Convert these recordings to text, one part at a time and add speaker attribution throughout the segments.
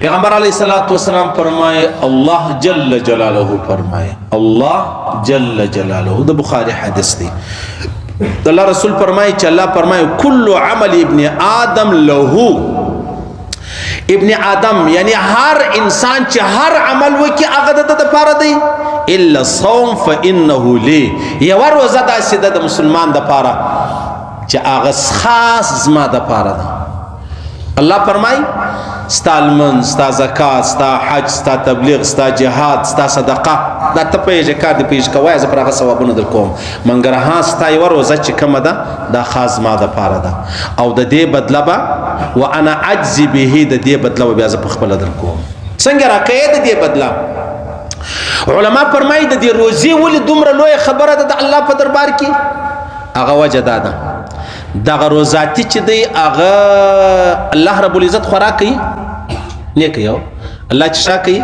Speaker 1: پیغمبر علیه الصلاۃ والسلام فرمای، الله جل جلاله فرمای، الله جل جلاله، د بخاری حدیث دی. د الله رسول فرمای چې الله فرمای، کل عمل ابن آدم له. ابن آدم یعنی هر انسان چې هر عمل وکي هغه د لپاره دی، الا الصوم فانه لي. یو روزه داسې ده د مسلمان د لپاره چې هغه خاص زما د لپاره ده. الله فرمای، ستا لمونځ، ستا زکات، ستا حج، ستا تبلیغ، ستا جهاد، ستا صدقه، دا ته پوهېږې، کار دې پوهېږي کوی، زه پر هغه ثوابونه در کوم. منګر ها، ستا یوه روزه چې کومه ده دا خاص زما دپاره ده، او د دې بدله به وانا اجزي به، د دې بدله به بیا زه په خپله در کوم. څنګه راکوې د دې بدله؟ علما فرمایي د دې روزې ولې دومره لویه خبره ده د الله په دربار کې؟ هغه وجه دا ده، دغه روزاتي چې دی هغه الله رب العزت خوراک کوي نه کوي، الله چې شا کوي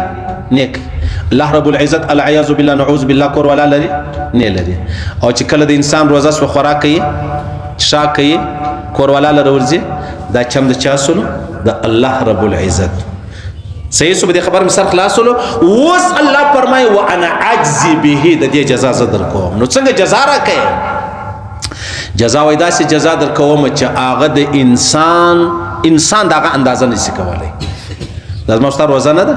Speaker 1: نه کوي. الله رب العزت العیاذ بالله نعوذ بالله کور ولا لري نه لري، او چې کله د انسان روزه سو خوراک کوي شا کوي کور ولا لري ورځي، دا چم د چا سولو؟ د الله رب العزت. صحیح سو، به خبر مثال خلاصولو. اوس الله فرمای وانا عجزي به، د دې جزا زه در کوم. نو څنګه جزا راکې؟ جزا وای داسې جزا در کوم چې هغه د انسان دغه اندازه نشي کولای. دا زما ستا روزه نه ده،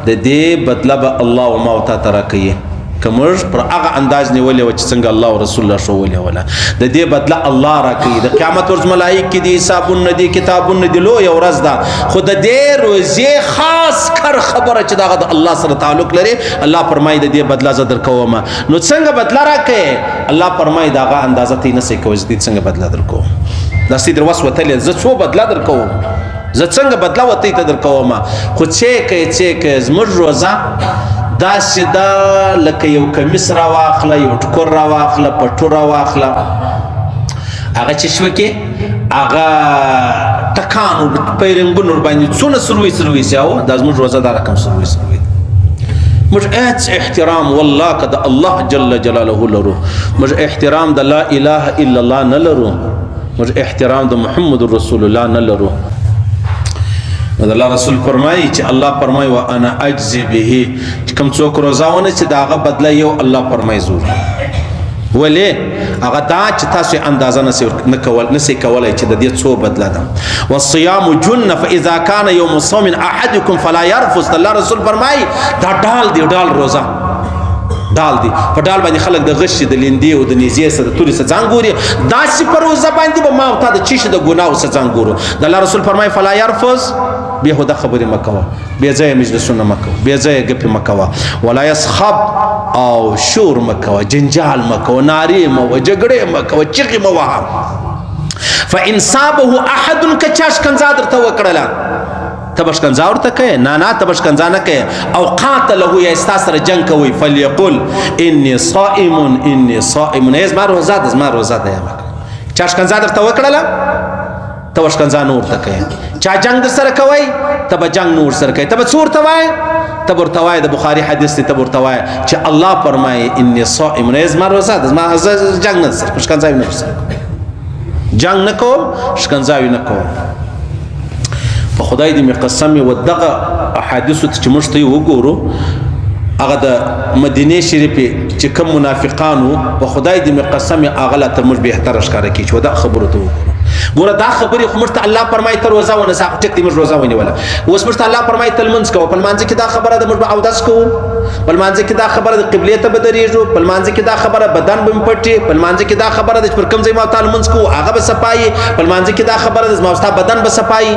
Speaker 1: د دې بدله به الله او ما او تا ته راکوي که موږ پر هغه انداز نیولې وه چې څنګه الله او رسول الله ښوولې وله. د دې بدله الله راکوي. د قیامت ورځ ملایکې دي، حسابونه دي، کتابونه دي، لویه ورځ ده. خو د دې روزې خاص کر خبره چې دغه د الله سره تعلق لري، الله فرمایي د دې بدله زه درکوم. نو څنګه بدله راکوې؟ الله فرمایي د هغه اندازه ته یې نه سې کوی، زه دې څنګه بدله درکوم؟ داسې در وس وتلې، زه څو بدله درکوم، زه څنګه بدله وتی ته درکوم؟ خو څه کوې څه کوې، زموږ روزه داسې ده لکه یو کمیس راواخله، یو ټوکر راواخله، پټو راواخله، هغه چې شو کې هغه ټکان پیرنګونو باندې څونه سروي سروي سي، او دا زموږ روزه دا رقم سروي سروي. موږ هیڅ احترام والله که د الله جل جلاله لرو، موږ احترام د لا اله الا الله نه لرو، موږ احترام د محمد رسول الله نه لرو. نو د الله رسول فرمایي چې الله فرمایي وانا اجزي به، چې کوم څوک روزه ونه چې د هغه بدله یو الله فرمایي زور ولې هغه دا چې تاسو اندازه نه سي کولای چې د دې څو بدله ده. والصيام جنة فاذا كان يوم صوم احدكم فلا يرفث. الله رسول فرمایي دا ډال دی، ډال روزه ډال دی، په ډال باندې خلک د غشي د لیندې او د نیزې سره د تورې سره ځان ګوري، داسې په روزه باندې به ما او تا د چیشي د ګناو سره ځان ګورو. د الله رسول فرمایي فلا يرفث، بېهوده خبرې مه کوه، بې ځایه مجلسونه مه کوه، بې ځایه ګپې مه کوه، ولا يصخب او شور مه کوه، جنجال مه کوه، نارې مه وه، جګړې مه کوه، چیغې مه وهه. فإن صابه أحد، که چا ښکنځا درته وکړله ته به ښکنځا ورته کوې؟ نه نه، ته به ښکنځا نه کوې. او قاتله یا ستا سره جنګ کوي، فلیقل انی صائم انی صائم، ای زما روزه ده، زما روزه ده. چا ښکنځا درته وکړله ته به ښکنځا نه ورته کوې، چا جنګ در سره کوی ته به جنګ نه ورسره کوې، ته به څه ورته وایې؟ ته به ورته وایې، د بخاري حدیث دی، ته به ورته وایې چې الله فرمایي انی صائم، ای زما روزه ده، زما جنګ نه درسره کوم، ښکنځا نه درسره کوم، جنګ نه کوم، ښکنځا نه کوم. په خدای دې مې قسم وي، دغه احادیثو ته چې موږ ته یې وګورو، هغه د مدینې شریفې چې کوم منافقان وو، په خدای دې مې قسم وي، هغه لا تر موږ بهتره ښکاره کېږي چې دغه خبرو ته وګورو. ګوره دا خبرې خو موږ ته الله فرمایي ته روزه ونیسه، خو ټیک دی موږ روزه ونیوله. اوس موږ ته الله فرمایي ته لمونځ کوه، په لمانځه کې دا خبره ده موږ به اودس کوو، په لمانځه کې دا خبره ده قبلې ته به درېږو، په لمانځه کې دا خبره بدن به مې پټ، په لمانځه کې دا خبره ده چې پر کوم ځای ما تا لمونځ کوو هغه به صفایي، په لمانځه کې دا خبره ده زما ستا بدن به صفایي.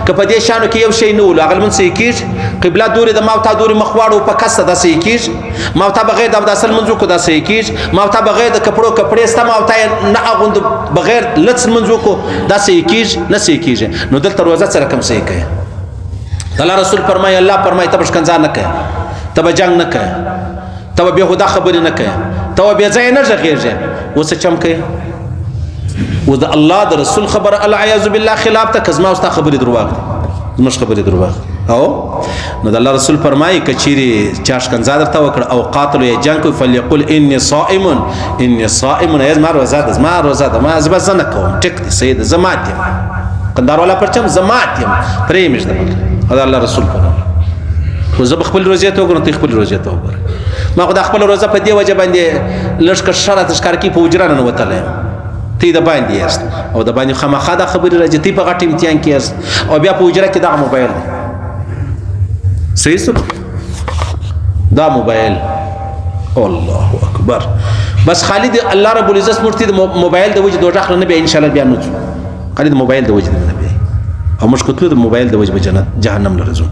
Speaker 1: که په دې شیانو کې یو شی نه ولو هغه لمونځ صحیح کېږي؟ قبله دورې د ما او تا دورې مخ واړو په کسه دا صحیح کېږي؟ ما او تا بغیر د اوداسه لمونځ وکړو دا صحیح کېږي؟ ما او تا بغیر د کپړو کپړې سته ما او تا یې نه اغوندو بغیر لڅ لمونځ وکړو دا صحیح کېږي؟ نه صحیح کېږي. نو دلته روزه څه رقم صحیح کوي؟ الله رسول فرمایي، الله فرمایي ته به ښکنځا نه کوې، ته به جنګ نه کوې، ته به بېهوده خبرې نه کوې، ته به بې ځایه نه غږېږې. اوس څه چم کوې؟ اوس د الله د رسول خبره العیاذ بالله خلاف ته، که زما او ستا خبرې درواغ دي، زموږ خبرې درواغ دي. او نو د الله رسول فرمایي که چیرې چا ښکنځا درته وکړه او قاتلو یې جنګ کوي، فلیقل انی صائم انی صائم، ای زما روزه ده، زما روزه ده، ما زه به زه نه کوم، ټیک دی صحیح ده، زه مات یم، قندار والا پرچم زه مات یم، پرې مې ږدم. او د الله رسول فرمایي، خو زه به خپل روزې ته وګورم، ته خپل روزې ته وګوره. ما خو د خپل روزه په دې وجه باندې لږ که ښه راته ښکاره کېږي، په حجره ننوتلی یم، ته د باندې یاست او د باندې خامخا دا خبرې راځي، ته په غټ امتحان کې یاست او بیا په حجره کې دغه موبایل دی. صحیح سو دا موبایل، الله اکبر. بس خالد الله رب العزت موږ ته د موبایل د وجې دوزخ نه بیا ان شاء الله بیا نه ځو، خالد موبایل د وجې نه بیا، او موږ کتلو د موبایل د وجې به جنت جهنم له راځو.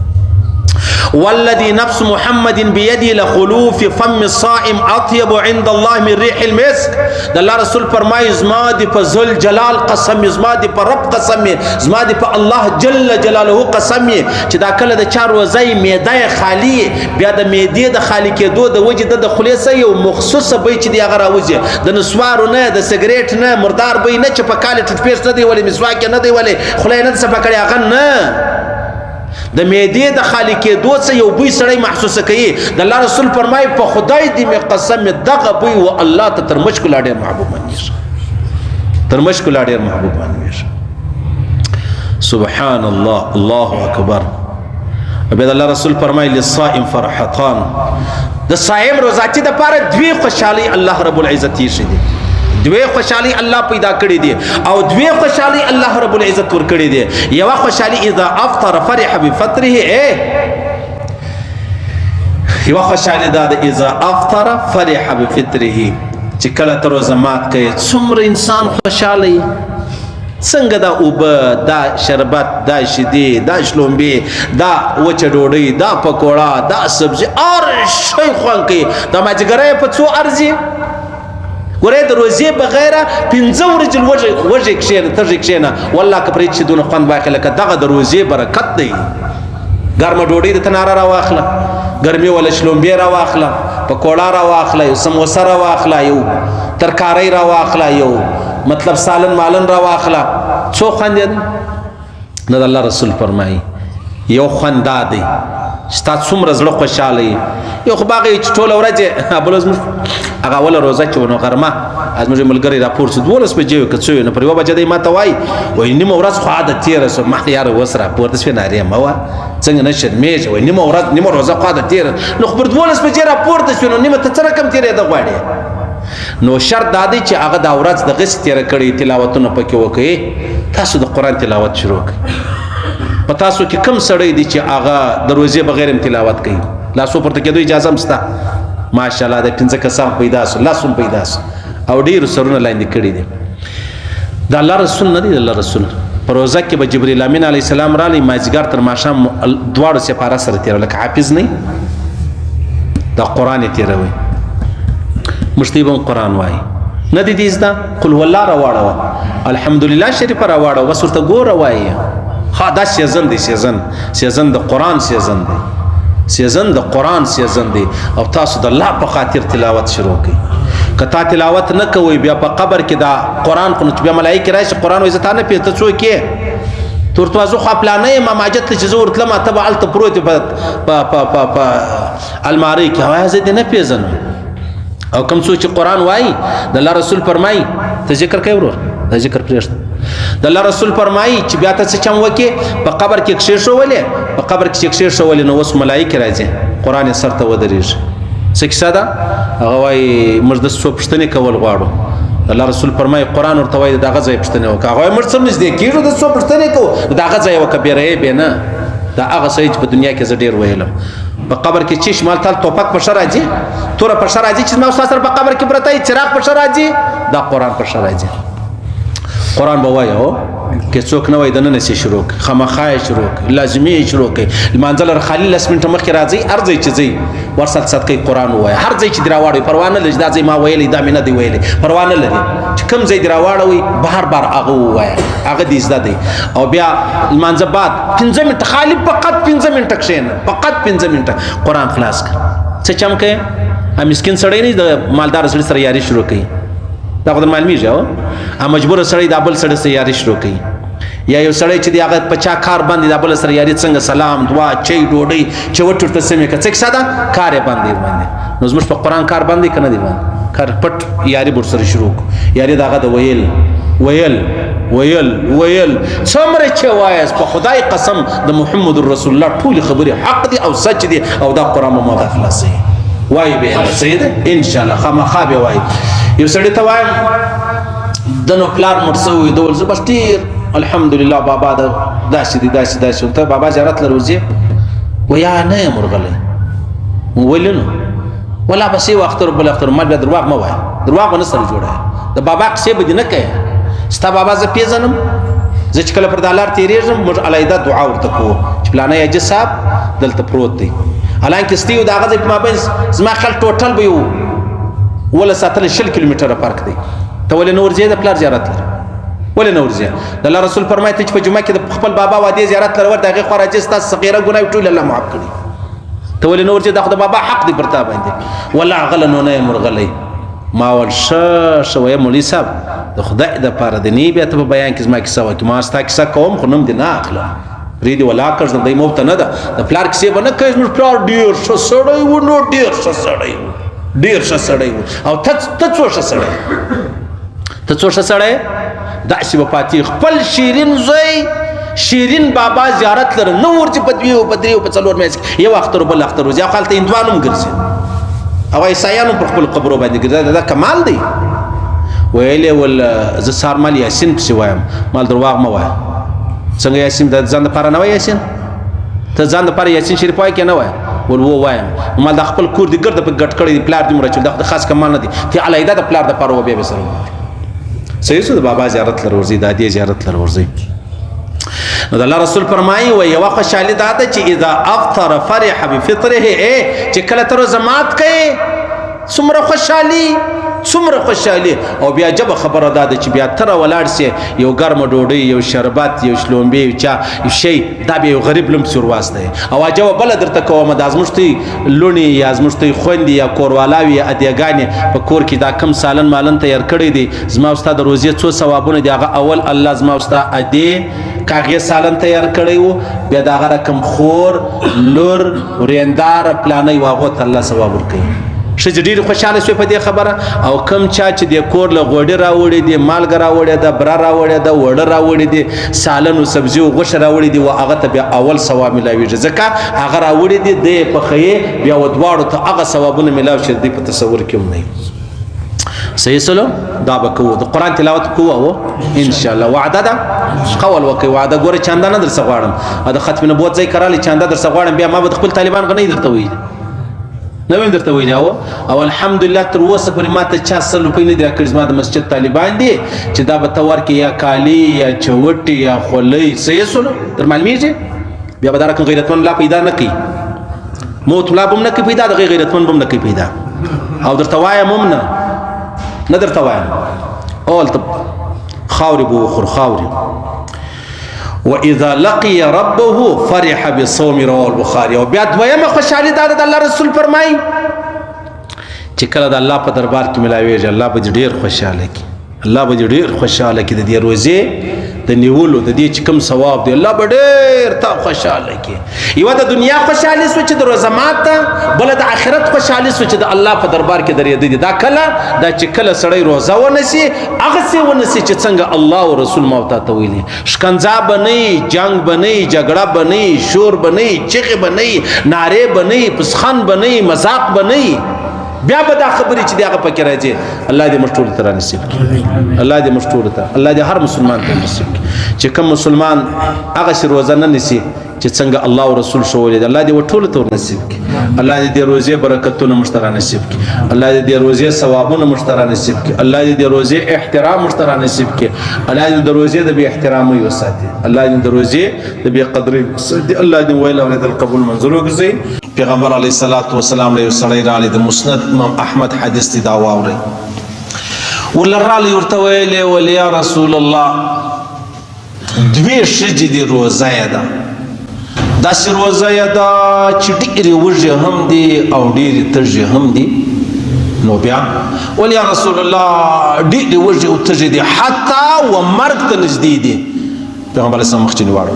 Speaker 1: والذي نفس محمد بيدي لخلوف فم الصائم اطيب عند الله من ريح المسك. د الله رسول فرمایي زما د په ذل جلال قسم، زما د په رب قسم، زما د په الله جل جلاله قسم چې دا کله د چا روزه یې معده یې خالي، بیا د معدې د خالي کېدو د وجې د خولې څخه یو مخصوصه بوی چې دی هغه راوځي، د نسوارو نه، د سګرېټ نه، مردار بوی نه چې په کال یې ټوټپېسټ نه دی ولې، مسواک یې نه دی ولې، خوله یې نه ده صفا کړې، هغه نه، د معدې د خالي کېدو څه یو بوی سړی محسوسه کوي. د الله رسول فرمایي په خدای دې مې قسم، دغه بوی و الله ته تر مشکو لا ډېر محبوب معلومېږي، تر مشکو لا ډېر محبوب معلومېږي. سبحان الله، الله اکبر. بیا د الله رسول فرمایي للصائم فرحتان، د صائم روزاتي دپاره دوې خوشحالۍ الله رب العزت ایښي دي، دوی خوشحالي الله پیدا کړی دی او دوی خوشحالي الله رب العزت ور کړی دی. یو خوشحالي اذا افطر فرح بفطره، یو خوشحالي دا ده اذا افطر فرح بفطره، چې کله تر روزه مات کوي څومره انسان خوشحالي، څنګه دا اوبه، دا شربت، دا شیدې، دا شلومبې، دا وچه ډوډۍ، دا پکوړه، دا سبزي، هر شی خوند کوي. دا مازدیګری په څو ارزي؟ ګورې د روزې بغیره 5 ورځې وږې کښېنه، تږې کښېنه، والله که پرې چې دونه خوند واخلې لکه دغه د روزې برکت دی. ګرمه ډوډۍ د تناره راواخله، ګرمي وله شلومبې راواخله، پکوړه راواخله، یو سموسه راواخله، یو ترکاری راواخله، یو مطلب سالن مالن راواخله، څو خوند یې دی؟ نه د الله رسول فرمایي یو خوند دا دی چې تا څومره زړه خوشحاله یې. یو خو به هغه چې ټوله ورځ یې بل ورځ موږ هغه اوله روزه چې وه نو غرمه زموږ ملګری راپور شو 12 بجې وې که څه وې، نو پر یوه بجه دی ما ته وایي، وایي نیمه ورځ خو عادت تېره شوه. ما یاره اوس راپورته شوې نارې مه وه، څنګه نه شرمېږې؟ وایي نیمه ورځ نیمه روزه خو عادت تېره، نو خو پر 12 بجې راپورته شوې، نو نیمه ته څه رقم تېرېده غواړې؟ نو شرط دا دی چې هغه دا ورځ دغسې تېره کړي، تلاوتونه پکې وکړي. تاسو د قرآن تلاوت شروع کړئ. په تاسو کې کم سړی دی چې هغه د روزې بغیر هم تلاوت کوي؟ لاسو پورته کېدو اجازه هم شته. ماشاءالله د 5 کسان پیدا سو، لاس هم پیدا سو او ډېرو سرونه لاندې کړي دي. د الله رسول نه دی، د الله رسول په روزه کې به جبرئیل امین علیه السلام رالی، مازدیګر تر ماښام دواړو سپاره سره تېرول، لکه حافظ نه د قرآن یې تېروي. موږ ته به هم قرآن وایي، نه دی دې زده؟ قل هو الله راواړوه، الحمدلله شریفه راواړوه، بس ورته ګوره وایي. ښه دا season دی، season، season د قرآن season دی، season د قرآن season دی. او تاسو د الله په خاطر تلاوت شروع کړئ. که تا تلاوت نه کوئ بیا په قبر کې دا قرآن خو نو چې بیا ملایکې راشي قرآن وایي زه تا نه پېژنم، ته څوک یې؟ ته ورته وایه زه خو پلانه یم، ماجت ته چې زه ورتلم ته به هلته پروت یې په المارۍ کې، وایه زه دې نه پېژنم. او کوم څوک چې قرآن وایي د الله رسول فرمایي، ته ذکر کوې ورور، دا ذکر پرېږده. د الله رسول فرمایي چې بیا ته څه چم وکې؟ په قبر کې کښېښولې، په قبر کې چې کښېښولې نو اوس ملایکې راځي، قرآن یې سر ته ودرېږي. څه کیسه ده؟ هغه وایي موږ د څو پوښتنې کول غواړو. الله رسول فرمایي قرآن ورته وایي د هغه ځای پوښتنې وکړه. هغه وایي موږ څه نږدې کېږو د څو پوښتنې کوو، د هغه ځای وکړه، بېره یې بې نه. دا هغه څه چې په دنیا کې زه ډېر ویلم. په قبر کې چې شمال تال توپک په ښه راځي، توره په ښه راځي چې زما استاد سره په قبر کې پرته یې، څراغ په ښه راځي، دا قرآن په ښه راځي. قرآن به وایي هو که څوک نه وایي دننه سي شروع کړي، خامخا یې شروع کړي، لازمي یې شروع کړي. لمانځه لره خالي 10 منټه مخکې راځئ، هر ځای چې ځئ ورسره صدقې قرآن ووایه، هر ځای چې دې راواړوي پروا نه لري چې دا ځای ما ویلی دا مې نه دی ویلی، پروا نه لري چې کوم ځای دې راواړوي بار بار هغه ووایه، هغه دې زده دی. او بیا لمانځه بعد 5 منټه خالي، فقط 5 منټه کښېنه، فقط 5 منټه قرآن خلاص کړه. څه چم کوې؟ مسکین سړی نه د مالدار سړي سره یاري شروع کوي، دا خو در معلومیږي. او مجبور سړی دا بل سړی سره یاري شروع کوي، یا یو سړی چې دی هغه په چا کار باندې دا بل سره یاري څنګه سلام دعا چای ډوډۍ چې وټ ورته سمې که څه کیسه ده، کار یې باندې باندې. نو زموږ په قرآن کار باندې که نه دی باندې؟ کار پټ یاري بر سره شروع کو. یاري دغه د ویل ویل ویل ویل څومره چې وایاست، په خدای قسم د محمد رسول الله ټول خبرې حق دي او سچ دي، او دا قرآن مو ما خلاصي وای به صحیح ده ان شاء الله، خامخا به وای. یو سړی ته وایم د نو پلار مړ سوی د ول، زه بس ډیر الحمدلله بابا دا داسې دي داسې داسې. ته بابا زیارت لره وځې؟ ویا نه یم ورغلی. مو ویل نو ولا بس یو اختر بل اختر. مال بیا درواغ مه وایه، درواغ به نه سره جوړوې، د بابا قصې به دې نه کوې. ستا بابا زه پېژنم، زه چې کله پر دا لار تېرېږم موږ علیحده دعا ورته کوو چې پلانی حاجي صاحب دلته پروت دی. حالانکه ستې او د هغه ځای په مابین زما خیال ټوټل به یو 17 اتلس 20 کیلومتره فرق دی. ته ولې نه ورځې د پلار زیارت لره؟ ولې نه ورځې؟ د الله رسول فرمایي ته چې په جمعه کې د خپل بابا وادي زیارت لره ور، د هغې خوا راځي ستا صغیره ګناه ټول الله معاف کړي. ته ولې نه ورځې؟ دا خو د بابا حق دی پر تا باندې. ولا غله نو نه یم ورغلی. ما ول ښه ښه وایه مولوي صاحب، د خدای دپاره د نه بیا ته په بیان کې زما کیسه وکړې. ما ستا کیسه کوم خو نوم دې نه اخلم، پرېږدي ولا کړ دی موته نه ده. د پلار کیسې به نه کوې، زموږ پلار ډېر ښه سړی و، نو ډېر ښه سړی و، ډېر ښه سړی و. او ته څو ښه سړی، ته څو ښه سړی؟ داسې به پاتې خپل شیرین زوی شیرین بابا زیارت لره نه ورځي په دوې او په درې او په څلور میاشت کې یو اختر بل اختر ورځي، او هلته هندوان هم ګرځي او عیسایان هم پر خپلو قبرو باندې ګرځي. دا کمال دی. ویل یې ول زه سهار مال یاسین پسې وایم. مال درواغ مه وایه. څنګه یاسین؟ د ځان دپاره نه وایې یاسین؟ ته ځان دپاره یاسین شریف وایې که نه وایې؟ ول و وایم. مال د خپل کور دې ګرده په ګټ کړی دی، پلار دې مړ چې دا خو د خاص کمال نه دی، ته علیحده د پلار دپاره و بیا به سره وګورې. صحیح سو، د بابا زیارت لره ورځي، د ادې زیارت لره ورځي. نو د الله رسول فرمایي و یوه خوشحالي دا ده چې اذا افطر فرح بفطره، ای چې کله ته روزه مات کوې څومره خوشحالي، څومره خوشحالي. او بیا عجبه خبره دا ده چې بیا ته راولاړ سې یو ګرمه ډوډۍ، یو شربت، یو شلومبې، یو چا، یو شی، دا بیا یو غریب لم پسې ورواستوي. او عجبه بله درته کومه، دا زموږ تی لوڼې یا زموږ تی خویندې یا کوروالاوې یا ادیګانې په کور کې دا کم سالن مالن تیار کړی دی، زما او ستا د روزې څو ثوابونه دي. هغه اول الله زما او ستا ادې کاغې سالن تیار کړی و، بیا د هغه رقم خور، لور، ورېندار، پلانی و، هغو ته الله ثواب ورکوي. ښځې ډېرې خوشحاله شوې په دې خبره. او کم چا چې د کور له غوړي راوړي دي، مالګه راوړې ده، بره راوړې ده، وړه راوړي دي، سالن او سبزي او غوښه راوړي دي، و هغه ته بیا اول ثواب ملاویږي، ځکه هغه راوړي دي، دی یې پخوي، بیا و دواړو ته هغه ثوابونه ملاو چې د دوی په تصور کې هم نه وي. صحیح سلو؟ دا به کوو، د قرآن تلاوت کوو او ان شاء الله. وعده ده، قول وکړئ، وعده. ګوره چنده نه درڅه غواړم، او د ختم نبوت ځای کرالی چنده درڅه غواړم، بیا ما به د خپل طالبان غنۍ درته ویلي، نه مې درته ویلي. او الحمدلله تر اوسه پورې ما ته چا 100 روپۍ نه دي راکړي. زما د مسجد طالبان دي چې دا به ته ورکړې، یا کالي یا چوټې یا خولۍ. صحیح سولو؟ در معلومېږي؟ بیا به دا رقم غیرتمن لا پیدا نه کوي، موت ملا به هم نه کوي پیدا، دغه غیرتمن به هم نه کوي پیدا. او درته وایم هم نه، نه درته وایم، اول ته خاورې به وخور، خاورې. واذا لقي ربه فرح بصوم، رواه البخاري. او بیا دویمه خوشحالي دا ده، د الله رسول فرمایي چې کله د الله په دربار کې ملاویږي، الله به دې ډېر خوشحاله کړي، الله به دې ډېر خوشحاله کړي. د دې روزې د نیولو د دې چې کوم ثواب دی، الله به ډېر تا خوشحاله کړي. یوه د دنیا خوشحالي سوه چې د روزه مات ده، بله د آخرت خوشحالي سوه چې د الله په دربار کې درېدی دي. دا کله دا چې کله سړی روزه ونیسي، هغسې ونیسي چې څنګه الله او رسول ما ورته ته ویلي. ښکنځا به نه وي، جنګ به نه وي، جګړه به نه وي، شور به نه وي، چغې به نه وي، نارې به نه وي، پسخند به نه وي، مذاق به نه وي. بیا به دا خبرې چې دی هغه پکې راځي. الله دې موږ ټولو ته را نصیب کړي، الله دې موږ ټولو ته، الله دې هر مسلمان ته نصیب کړي چې کوم مسلمان هغسې روزه نه نیسي چې څنګه الله او رسول ښوولې ده، الله دې ورټولو ته ورنصیب کړي. الله دې د روزې برکتونه موږ ته را نصیب کړي، الله دې د روزې ثوابونه موږ ته را نصیب کړي، الله دې د روزې احترام موږ ته را نصیب کړي، الله دې د روزې د بې احترامۍ وساتي، الله دې د روزې د بې قدرۍ وساتي. الله دې ویل اورېدل قبول منظور وګرځوي. پیغمبر علیه الصلاة والسلام له یو سړی راغلی، د مسند امام احمد حدیث دی، دا واورئ. ورله راغلی ورته ویلې ول یا رسول الله، دوې ښځې دي، روزه یې ده، داسې روزه یې ده چې ډېرې وږې هم دي او ډېرې تږې هم دي. نو بیا ول یا رسول الله، ډېرې وږې او تږې دي، حتی و مرګ ته نږدې دي. پیغمبر علیه السلام مخ چې واړو،